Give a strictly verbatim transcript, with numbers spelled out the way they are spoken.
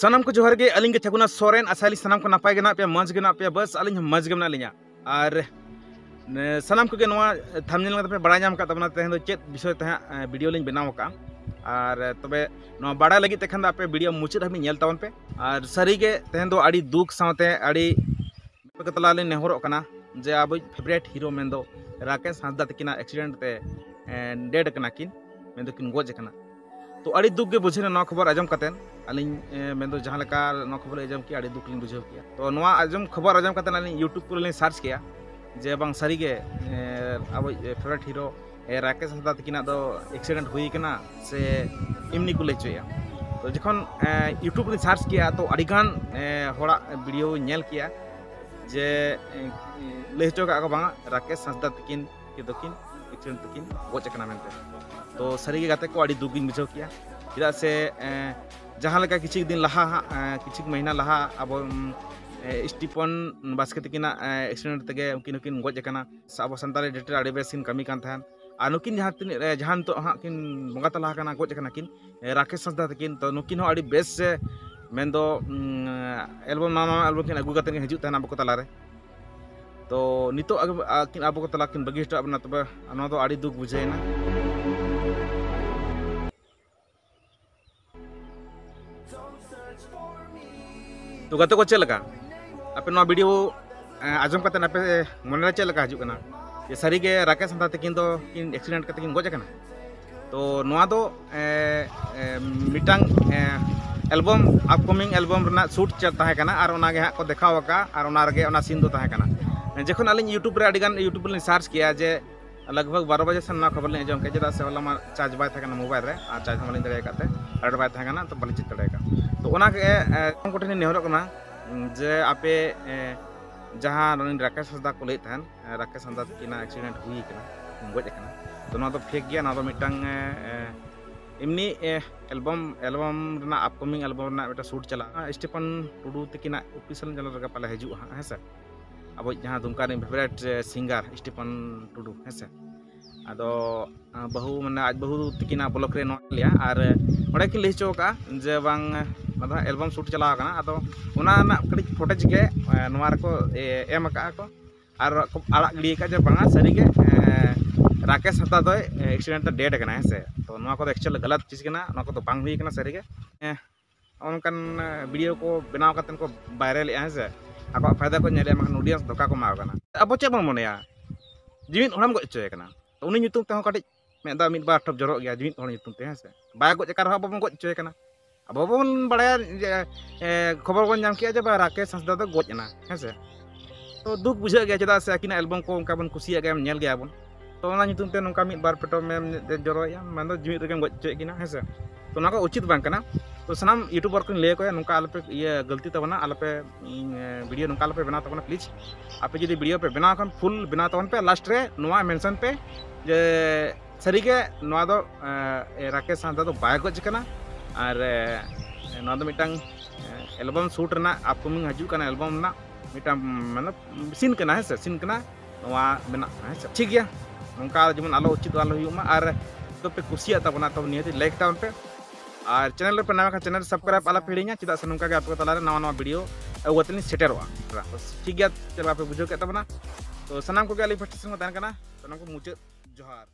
ᱥᱟᱱᱟᱢ ᱠᱚ ᱡᱚᱦᱟᱨ ᱜᱮ, ᱟᱹᱞᱤᱧ ᱜᱮ ᱪᱷᱟᱜᱩᱱᱟ ᱥᱚᱨᱮᱱ᱾ ᱟᱥᱟᱭᱟᱞᱤᱧ ᱥᱟᱱᱟᱢ ᱠᱚ ᱱᱟᱯᱟᱭ ᱜᱮ ᱢᱮᱱᱟᱜ ᱯᱮᱭᱟ, ᱢᱚᱡᱽ ᱜᱮ ᱢᱮᱱᱟᱜ ᱯᱮᱭᱟ᱾ ᱵᱟᱥ ᱟᱹᱞᱤᱧ ᱦᱚᱸ ᱢᱚᱡᱽ ᱜᱮ ᱢᱮᱱᱟᱜ ᱞᱤᱧᱟ᱾ ᱟᱨ ᱥᱟᱱᱟᱢ ᱠᱚᱜᱮ ᱱᱚᱣᱟ ᱛᱷᱟᱢᱵᱱᱮᱞ ᱧᱮᱞ ᱠᱟᱛᱮ ᱯᱮ ᱵᱟᱲᱟᱭ ᱧᱟᱢ ᱟᱠᱟᱫ ᱛᱟᱵᱚᱱᱟ ᱛᱮᱦᱮᱧ ᱫᱚ ᱪᱮᱫ ᱵᱤᱥᱚᱭ ᱛᱮ ᱦᱟᱸᱜ ᱵᱷᱤᱰᱤᱭᱳ ᱞᱤᱧ ᱵᱮᱱᱟᱣ ᱟᱠᱟᱫᱼᱟ᱾ ᱟᱨ ᱛᱚᱵᱮ ᱱᱚᱣᱟ ᱵᱟᱲᱟᱭ ᱞᱟᱹᱜᱤᱫ ᱛᱮ ᱠᱷᱟᱱ ᱫᱚ ᱟᱯᱮ ᱵᱷᱤᱰᱤᱭᱳ ᱢᱩᱪᱟᱹᱫ ᱦᱟᱹᱵᱤᱡ ᱧᱮᱞ ᱛᱟᱵᱚᱱ ᱯᱮ᱾ ᱟᱨ ᱥᱟᱹᱨᱤᱜᱮ ᱛᱮᱦᱮᱧ ᱫᱚ ᱟᱹᱰᱤ ᱫᱩᱠ ᱥᱟᱶᱛᱮ ᱟᱹᱰᱤ ᱟᱯᱮ ᱠᱚ ᱛᱟᱞᱟ ᱞᱤᱧ ᱱᱮᱦᱚᱨᱚᱜ ᱠᱟᱱᱟ ᱡᱮ ᱟᱵᱚᱭᱤᱡ ᱯᱷᱮᱵᱟᱨᱮᱴ ᱦᱤᱨᱳ ᱢᱮᱱᱫᱚ ᱨᱟᱠᱮᱥ ᱦᱟᱸᱥᱫᱟ ᱛᱟᱹᱠᱤᱱᱟᱜ ᱮᱠᱥᱤᱰᱮᱱᱴ ᱛᱮ ᱰᱮᱰ ᱠᱟᱱᱟ ᱠᱤᱱ, ᱢᱮᱱᱫᱚ ᱠᱤᱱ ᱜᱚᱡ ᱟᱠᱟᱱᱟ᱾ ᱛᱚ ᱟᱹᱰᱤ ᱫᱩᱠ ᱜᱮ ᱵᱩᱡᱷᱟᱹᱣ ᱮᱱᱟ ᱱᱚᱣᱟ ᱠᱷᱚᱵᱚᱨ ᱟᱸᱡᱚᱢ ᱠᱟᱛᱮᱫ᱾ ᱟᱹᱞᱤᱧ ᱢᱮᱱᱫᱚ ᱡᱟᱦᱟᱸ ᱞᱮᱠᱟ ᱱᱚᱣᱟ ᱠᱷᱚᱵᱚᱨ ᱞᱤᱧ ᱟᱸᱡᱚᱢ ᱠᱮᱜᱼᱟ, ᱟᱹᱰᱤ ᱫᱩᱠ ᱞᱤᱧ ᱵᱩᱡᱷᱟᱹᱣ ᱠᱮᱜᱼᱟ᱾ ᱛᱚ ᱱᱚᱣᱟ ᱟᱸᱡᱚᱢ ᱠᱷᱚᱵᱚᱨ ᱟᱸᱡᱚᱢ ᱠᱟᱛᱮᱫ ᱟᱹᱞᱤᱧ ᱭᱩᱴᱩᱵᱽ ᱠᱚᱨᱮ ᱞᱤᱧ ᱥᱟᱨᱪ ᱠᱮᱜᱼᱟ ᱡᱮ ᱵᱟᱝ ᱥᱟᱹᱨᱤᱜᱮ ᱟᱵᱚᱭᱤᱡ ᱯᱷᱮᱵᱟᱨᱮᱴ ᱦᱤᱨᱳ ᱨᱟᱠᱮᱥ ᱦᱟᱸᱥᱫᱟ ᱛᱟᱹᱠᱤᱱᱟᱜ ᱫᱚ ᱮᱠᱥᱤᱰᱮᱱᱴ ᱦᱩᱭ ᱠᱟᱱᱟ ᱥᱮ ᱮᱢᱱᱤ ᱠᱚ ᱞᱟᱹᱭ ᱦᱚᱪᱚᱭᱮᱫᱼᱟ᱾ ᱛᱚ ᱡᱚᱠᱷᱚᱱ ᱭᱩᱴᱩᱵᱽ ᱨᱤᱧ ᱥᱟᱨᱪ ᱠᱮᱜᱼᱟ, ᱛᱚ ᱟᱹᱰᱤᱜᱟᱱ ᱦᱚᱲᱟᱜ ᱵᱷᱤᱰᱤᱭᱳᱧ ᱧᱮᱞ ᱠᱮᱜᱼᱟ ᱡᱮ ᱞᱟᱹᱭ ᱦᱚᱪᱚ ᱠᱟᱜᱼᱟ ᱠᱚ ᱵᱟᱝᱟ ᱨᱟᱠᱮᱥ ᱦᱟᱸᱥᱫᱟ ᱛᱟᱹᱠᱤᱱ ᱠᱤ ᱫᱚᱠᱤᱱ ᱮᱠᱥᱤᱰᱮᱱᱴ ᱛᱮᱠᱤᱱ ᱜᱚᱡ ᱟᱠᱟᱱᱟ ᱢᱮᱱᱛᱮ᱾ ᱛᱚ ᱥᱟᱹᱨᱤᱜᱮ ᱜᱟᱛᱮ ᱠᱚ, ᱟᱹᱰᱤ ᱫᱩᱠ ᱜᱤᱧ ᱵᱩᱡᱷᱟᱹᱣ ᱠᱮᱜᱼᱟ᱾ ᱪᱮᱫᱟᱜ ᱥᱮ ᱡᱟᱦᱟᱸ ᱞᱮᱠᱟ ᱠᱤᱪᱷᱩ ᱫᱤᱱ ᱞᱟᱦᱟ ᱦᱟᱸᱜ, ᱠᱤᱪᱷᱩ ᱢᱟᱹᱦᱱᱟᱹ ᱞᱟᱦᱟ ᱟᱵᱚ ᱥᱴᱤᱯᱷᱚᱱ ᱵᱟᱥᱠᱮ ᱛᱟᱹᱠᱤᱱᱟᱜ ᱮᱠᱥᱤᱰᱮᱱᱴ ᱛᱮᱜᱮ ᱩᱱᱠᱤᱱ ᱦᱚᱸᱠᱤᱱ ᱜᱚᱡ ᱟᱠᱟᱱᱟ᱾ ᱥᱮ ᱟᱵᱚ ᱥᱟᱱᱛᱟᱲᱤ ᱰᱮᱴ ᱨᱮ ᱟᱹᱰᱤ ᱵᱮᱥ ᱠᱤᱱ ᱠᱟᱹᱢᱤ ᱠᱟᱱ ᱛᱟᱦᱮᱸᱫ᱾ ᱟᱨ ᱱᱩᱠᱤᱱ ᱡᱟᱦᱟᱸ ᱛᱤᱱᱟᱹᱜ ᱡᱟᱦᱟᱸ ᱱᱤᱛᱚᱜ ᱦᱟᱸᱜ ᱠᱤᱱ ᱵᱚᱸᱜᱟ ᱛᱟᱞᱟ ᱟᱠᱟᱱᱟ, ᱜᱚᱡ ᱟᱠᱟᱱᱟ ᱠᱤᱱ, ᱨᱟᱠᱮᱥ ᱦᱟᱸᱥᱫᱟ ᱛᱟᱹᱠᱤᱱ, ᱛᱚ ᱱᱩᱠᱤᱱ ᱦᱚᱸ ᱟᱹᱰᱤ ᱵᱮᱥ ᱥᱮ ᱢᱮᱱᱫᱚ ᱮᱞᱵᱟᱢ, ᱱᱟᱣᱟ ᱱᱟᱣᱟ ᱮᱞᱵᱟᱢ ᱠᱤᱱ ᱟᱹᱜᱩ ᱠᱟᱛᱮ ᱠᱤᱱ ᱦᱤᱡᱩᱜ ᱛᱟᱦᱮᱱᱟ ᱟᱵᱚ ᱠᱚ ᱛᱟᱞᱟᱨᱮ᱾ ᱛᱚ ᱱᱤᱛᱚᱜ ᱟᱵᱚ ᱠᱚ ᱛᱟᱞᱟ ᱠᱤᱱ ᱵᱟᱹᱜᱤ ᱦᱚᱴᱚᱣᱟᱜ ᱵᱚᱱᱟ, ᱛᱚᱵᱮ ᱱᱚᱣᱟ ᱫᱚ ᱟᱹᱰᱤ ᱫᱩᱠ ᱵᱩᱡᱷᱟᱹᱣ ᱮᱱᱟ᱾ ᱛᱚ ᱜᱟᱛᱮ ᱠᱚ, ᱪᱮᱫ ᱞᱮᱠᱟ ᱟᱯᱮ ᱱᱚᱣᱟ ᱵᱷᱤᱰᱤᱭᱳ ᱟᱸᱡᱚᱢ ᱠᱟᱛᱮ ᱟᱯᱮ ᱢᱚᱱᱮᱨᱮ ᱪᱮᱫ ᱞᱮᱠᱟ ᱦᱤᱡᱩᱜ ᱠᱟᱱᱟ ᱡᱮ ᱥᱟᱹᱨᱤᱜᱮ ᱨᱟᱠᱮᱥ ᱦᱟᱸᱥᱫᱟ ᱛᱟᱹᱠᱤᱱ ᱫᱚ ᱠᱤᱱ ᱮᱠᱥᱤᱰᱮᱱᱴ ᱠᱟᱛᱮ ᱠᱤᱱ ᱜᱚᱡ ᱟᱠᱟᱱᱟ? ᱛᱚ ᱱᱚᱣᱟ ᱫᱚ ᱢᱤᱫᱴᱟᱝ ᱮᱞᱵᱟᱢ, ᱟᱯᱠᱟᱢᱤᱝ ᱮᱞᱵᱟᱢ ᱨᱮᱱᱟᱜ ᱥᱩᱴ ᱛᱟᱦᱮᱸ ᱠᱟᱱᱟ ᱟᱨ ᱚᱱᱟᱜᱮ ᱦᱟᱸᱜ ᱠᱚ ᱫᱮᱠᱷᱟᱣ ᱟᱠᱟᱫᱼᱟ ᱟᱨ ᱚᱱᱟ ᱨᱮᱜᱮ ᱚᱱᱟ ᱥᱤᱱ ᱫᱚ ᱛᱟᱦᱮᱸ ᱠᱟᱱᱟ᱾ ᱡᱚᱠᱷᱚᱱ ᱟᱹᱞᱤᱧ ᱭᱩᱴᱩᱵᱽ ᱨᱮ ᱟᱹᱰᱤᱜᱟᱱ ᱭᱩᱴᱩᱵᱽ ᱨᱮᱞᱤᱧ ᱥᱟᱨᱪ ᱠᱮᱜᱼᱟ ᱡᱮ ᱞᱟᱜᱽ ᱵᱷᱟᱜᱽ ᱵᱟᱨᱚ ᱵᱟᱡᱮ ᱥᱮᱱ ᱱᱚᱣᱟ ᱠᱷᱚᱵᱚᱨ ᱞᱤᱧ ᱟᱸᱡᱚᱢ ᱠᱮᱫᱟ, ᱪᱮᱫᱟᱜ ᱥᱮ ᱦᱚᱞᱟ ᱢᱟ ᱪᱟᱨᱡᱽ ᱵᱟᱭ ᱛᱟᱦᱮᱸ ᱠᱟᱱᱟ ᱢᱳᱵᱟᱭᱤᱞ ᱨᱮ, ᱟᱨ ᱪᱟᱨᱡᱽ ᱦᱚᱸ ᱵᱟᱹᱞᱤᱧ ᱫᱟᱲᱮ ᱟᱠᱟᱫ ᱛᱮ ᱞᱟᱭᱤᱴ ᱵᱟᱭ ᱛᱟᱦᱮᱸ ᱠᱟᱱᱟ, ᱛᱚ ᱵᱟᱹᱞᱤᱧ ᱪᱮᱫ ᱫᱟᱲᱮ ᱟᱠᱟᱫ᱾ ᱛᱚ ᱚᱱᱟ ᱜᱮ ᱠᱚᱴᱷᱮᱱ ᱞᱤᱧ ᱱᱮᱦᱚᱨᱚᱜ ᱠᱟᱱᱟ ᱡᱮ ᱟᱯᱮ ᱡᱟᱦᱟᱸ ᱱᱩᱭ ᱨᱟᱠᱮᱥ ᱦᱟᱸᱥᱫᱟ ᱠᱚ ᱞᱟᱹᱭᱮᱫ ᱛᱟᱦᱮᱸᱱ, ᱨᱟᱠᱮᱥ ᱦᱟᱸᱥᱫᱟ ᱛᱟᱹᱠᱤᱱᱟᱜ ᱮᱠᱥᱤᱰᱮᱱᱴ ᱦᱩᱭ ᱠᱟᱱᱟ, ᱜᱚᱡ ᱟᱠᱟᱱᱟ, ᱛᱚ ᱱᱚᱣᱟ ᱫᱚ ᱯᱷᱮᱠ ᱜᱮᱭᱟ᱾ ᱱᱚᱣᱟ ᱫᱚ ᱢᱤᱫᱴᱟᱝ ᱮᱢᱱᱤ ᱮᱞᱵᱟᱢ, ᱮᱞᱵᱟᱢ ᱨᱮᱱᱟᱜ, ᱟᱯᱠᱟᱢᱤᱝ ᱮᱞᱵᱟᱢ ᱨᱮᱱᱟᱜ ᱢᱤᱫᱴᱟᱝ ᱥᱩᱴ ᱪᱟᱞᱟᱜᱼᱟ᱾ ᱥᱴᱤᱯᱷᱟᱱ ᱴᱩᱰᱩ ᱛᱟᱹᱠᱤᱱᱟᱜ ᱚᱯᱷᱤᱥᱤᱭᱟᱞ ᱪᱮᱱᱮᱞ ᱨᱮᱜᱮ ᱯᱟᱞᱮ ᱦᱤᱡᱩᱜᱼᱟ ᱦᱟᱸᱜ, ᱦᱮᱸ ᱥᱮ? ᱟᱵᱚᱭᱤᱡ ᱡᱟᱦᱟᱸ ᱫᱩᱢᱠᱟ ᱨᱮᱱ ᱯᱷᱮᱵᱟᱨᱮᱴ ᱥᱤᱝᱜᱟᱨ ᱥᱴᱤᱯᱷᱟᱱ ᱴᱩᱰᱩ, ᱦᱮᱸ ᱥᱮ? ᱟᱫᱚ ᱵᱟᱹᱦᱩ, ᱢᱟᱱᱮ ᱟᱡ ᱵᱟᱹᱦᱩ ᱛᱤᱠᱤᱱᱟᱜ ᱵᱞᱚᱠ ᱨᱮ ᱱᱚᱣᱟ ᱞᱮᱭᱟ, ᱟᱨ ᱚᱸᱰᱮ ᱠᱤᱱ ᱞᱟᱹᱭ ᱦᱚᱪᱚ ᱟᱠᱟᱫᱼᱟ ᱡᱮ ᱵᱟᱝ, ᱚᱱᱟ ᱫᱚ ᱮᱞᱵᱟᱢ ᱥᱩᱴ ᱪᱟᱞᱟᱣ ᱟᱠᱟᱱᱟ, ᱟᱫᱚ ᱚᱱᱟ ᱨᱮᱱᱟᱜ ᱠᱟᱹᱴᱤᱡ ᱯᱷᱩᱴᱮᱡᱽ ᱜᱮ ᱱᱚᱣᱟ ᱨᱮᱠᱚ ᱮᱢ ᱟᱠᱟᱫᱼᱟ ᱠᱚ, ᱟᱨ ᱠᱚ ᱟᱲᱟᱜ ᱜᱤᱰᱤ ᱟᱠᱟᱫᱼᱟ ᱡᱮ ᱵᱟᱝᱟ ᱥᱟᱹᱨᱤᱜᱮ ᱨᱟᱠᱮᱥ ᱦᱟᱸᱥᱫᱟ ᱫᱚᱭ ᱮᱠᱥᱤᱰᱮᱱᱴ ᱛᱮ ᱰᱮᱰ ᱟᱠᱟᱱᱟ, ᱦᱮᱸ ᱥᱮ᱾ ᱛᱚ ᱱᱚᱣᱟ ᱠᱚᱫᱚ ᱮᱠᱪᱩᱭᱮᱞ ᱜᱟᱞᱟᱛ ᱪᱤᱡᱽ ᱠᱟᱱᱟ, ᱱᱚᱣᱟ ᱠᱚᱫᱚ ᱵᱟᱝ ᱦᱩᱭ ᱟᱠᱟᱱᱟ ᱥᱟᱹᱨᱤᱜᱮ᱾ ᱦᱮᱸ, ᱱᱚᱜᱼᱚ ᱱᱚᱝᱠᱟᱱ ᱵᱷᱤᱰᱤᱭᱳ ᱠᱚ ᱵᱮᱱᱟᱣ ᱠᱟᱛᱮ ᱠᱚ ᱵᱷᱟᱭᱨᱟᱞᱮᱜᱼᱟ, ᱦᱮᱸ ᱥᱮ᱾ ᱟᱠᱚᱣᱟᱜ ᱯᱷᱟᱭᱫᱟ ᱠᱚ ᱧᱮᱞᱮᱜᱼᱟ, ᱢᱮᱱᱠᱷᱟᱱ ᱚᱰᱤᱭᱮᱱᱥ ᱫᱷᱳᱠᱟ ᱠᱚ ᱮᱢᱟ ᱠᱚ ᱠᱟᱱᱟ᱾ ᱟᱵᱚ ᱪᱮᱫ ᱵᱚᱱ ᱢᱚᱱᱮᱭᱟ? ᱡᱤᱣᱤᱫ ᱦᱚᱲᱮᱢ ᱜᱚᱡ ᱦᱚᱪᱚᱭᱮ ᱠᱟᱱᱟ, ᱛᱚ ᱩᱱᱤ ᱧᱩᱛᱩᱢ ᱛᱮᱦᱚᱸ ᱠᱟᱹᱴᱤᱡ ᱢᱮᱫ ᱫᱟᱜ ᱢᱤᱫ ᱵᱟᱨ ᱴᱷᱚᱯ ᱡᱚᱨᱚᱜ ᱜᱮᱭᱟ, ᱡᱤᱣᱤᱫ ᱦᱚᱲ ᱧᱩᱛᱩᱢ ᱛᱮ, ᱦᱮᱸ ᱥᱮ᱾ ᱵᱟᱭ ᱜᱚᱡ ᱟᱠᱟᱱ ᱨᱮᱦᱚᱸ ᱟᱵᱚ ᱵᱚᱱ ᱜᱚᱡ ᱦᱚᱪᱚᱭᱮ ᱠᱟᱱᱟ᱾ ᱟᱵᱚ ᱵᱚᱱ ᱵᱟᱲᱟᱭᱟ ᱡᱮ, ᱮ, ᱠᱷᱚᱵᱚᱨ ᱵᱚᱱ ᱧᱟᱢ ᱠᱮᱜᱼᱟ ᱡᱮ ᱵᱟ, ᱨᱟᱠᱮᱥ ᱦᱟᱸᱥᱫᱟ ᱫᱚ ᱜᱚᱡ ᱮᱱᱟ, ᱦᱮᱸ ᱥᱮ᱾ ᱛᱚ ᱫᱩᱠ ᱵᱩᱡᱷᱟᱹᱜ ᱜᱮᱭᱟ, ᱪᱮᱫᱟᱜ ᱥᱮ ᱟᱹᱠᱤᱱᱟᱜ ᱮᱞᱵᱟᱢ ᱠᱚ ᱚᱱᱠᱟ ᱵᱚᱱ ᱠᱩᱥᱤᱭᱟᱜ ᱜᱮᱭᱟ, ᱧᱮᱞ ᱜᱮᱭᱟ ᱵᱚᱱ᱾ ᱛᱚ ᱚᱱᱟ ᱧᱩᱛᱩᱢ ᱛᱮ ᱱᱚᱝᱠᱟ ᱢᱤᱫ ᱵᱟᱨ ᱯᱮᱴᱚᱢ ᱮᱢ ᱡᱚᱨᱚᱭᱮᱜᱼᱟ, ᱢᱮᱱᱫᱚ ᱡᱤᱣᱤᱫ ᱨᱮᱜᱮᱢ ᱜᱚᱡ ᱦᱚᱪᱚᱭᱮᱫ ᱠᱤᱱᱟ, ᱦᱮᱸ ᱥᱮ᱾ ᱛᱚ ᱱᱚᱣᱟ ᱠᱚ ᱩᱪᱤᱛ ᱵᱟᱝ ᱠᱟᱱᱟ᱾ ᱛᱚ ᱥᱟᱱᱟᱢ ᱭᱩᱴᱩᱵᱟᱨ ᱠᱚᱧ ᱞᱟᱹᱭ ᱟᱠᱚᱣᱟ, ᱱᱚᱝᱠᱟ ᱟᱞᱚᱯᱮ ᱤᱭᱟᱹ ᱜᱟᱹᱞᱛᱤ ᱛᱟᱵᱚᱱᱟ, ᱟᱞᱚᱯᱮ, ᱩᱸ, ᱵᱷᱤᱰᱤᱭᱳ ᱱᱚᱝᱠᱟ ᱟᱞᱚᱯᱮ ᱵᱮᱱᱟᱣ ᱛᱟᱵᱚᱱᱟ ᱯᱞᱤᱡᱽ᱾ ᱟᱯᱮ ᱡᱩᱫᱤ ᱵᱷᱤᱰᱤᱭᱳ ᱯᱮ ᱵᱮᱱᱟᱣ ᱠᱷᱟᱱ ᱯᱷᱩᱞ ᱵᱮᱱᱟᱣ ᱛᱟᱵᱚᱱ ᱯᱮ, ᱞᱟᱥᱴ ᱨᱮ ᱱᱚᱣᱟ ᱢᱮᱱᱥᱚᱱ ᱯᱮ ᱡᱮ ᱥᱟᱹᱨᱤᱜᱮ ᱱᱚᱣᱟ ᱫᱚ, ᱮ, ᱨᱟᱠᱮᱥ ᱦᱟᱸᱥᱫᱟ ᱫᱚ ᱵᱟᱭ ᱜᱚᱡ ᱟᱠᱟᱱᱟ᱾ ᱟᱨ, ᱮ, ᱱᱚᱣᱟ ᱫᱚ ᱢᱤᱫᱴᱟᱝ, ᱮ, ᱮᱞᱵᱟᱢ ᱥᱩᱴ ᱨᱮᱱᱟᱜ, ᱟᱯᱠᱟᱢᱤᱝ ᱦᱤᱡᱩᱜ ᱠᱟᱱᱟ ᱮᱞᱵᱟᱢ ᱨᱮᱱᱟᱜ ᱢᱤᱫᱴᱟᱝ, ᱢᱟᱱᱮ, ᱥᱤᱱ ᱠᱟᱱᱟ, ᱦᱮᱸ ᱥᱮ, ᱥᱤᱱ ᱠᱟᱱᱟ, ᱱᱚᱣᱟ ᱢᱮᱱᱟᱜ ᱠᱟᱱᱟ, ᱦᱮᱸ ᱥᱮ᱾ ᱴᱷᱤᱠ ᱜᱮᱭᱟ, ᱱᱚᱝᱠᱟ ᱡᱮᱢᱚᱱ ᱟᱞᱚ ᱩᱪᱤᱛ ᱟᱞᱚ ᱦᱩᱭᱩᱜ ᱢᱟ᱾ ᱟᱨ ᱡᱩᱫᱤ ᱯᱮ ᱠᱩᱥᱤᱭᱟᱜ ᱛᱟᱵᱚᱱᱟ, ᱛᱚᱵᱮ ᱱᱤᱦᱟᱹᱛ ᱞᱟᱭᱤᱠ ᱛᱟᱵᱚᱱ ᱯᱮ᱾ ᱟᱨ ᱪᱮᱱᱮᱞ ᱨᱮᱯᱮ ᱱᱟᱣᱟ ᱠᱷᱟᱱ ᱪᱮᱱᱮᱞ ᱥᱟᱵᱥᱠᱨᱟᱭᱤᱵ ᱟᱞᱚᱯᱮ ᱦᱤᱲᱤᱧᱟ, ᱪᱮᱫᱟᱜ ᱥᱮ ᱱᱚᱝᱠᱟ ᱜᱮ ᱟᱯᱮ ᱠᱚ ᱛᱟᱞᱟᱨᱮ ᱱᱟᱣᱟ ᱱᱟᱣᱟ ᱵᱷᱤᱰᱤᱭᱳ ᱟᱹᱜᱩ ᱠᱟᱛᱮ ᱞᱤᱧ ᱥᱮᱴᱮᱨᱚᱜᱼᱟ᱾ ᱴᱷᱤᱠ ᱜᱮᱭᱟ, ᱪᱮᱫ ᱞᱮᱠᱟ ᱯᱮ ᱵᱩᱡᱷᱟᱹᱣ ᱠᱮᱫ ᱛᱟᱵᱚᱱᱟ? ᱛᱚ ᱥᱟᱱᱟᱢ ᱠᱚᱜᱮ ᱟᱹᱞᱤᱧ ᱯᱟᱦᱴᱟ ᱥᱮᱱ ᱠᱷᱚᱱ ᱛᱟᱦᱮᱱ ᱠᱟᱱᱟ, ᱥᱟᱱᱟᱢ ᱠᱚ ᱢᱩᱪᱟᱹᱫ ᱡᱚᱦᱟᱨ᱾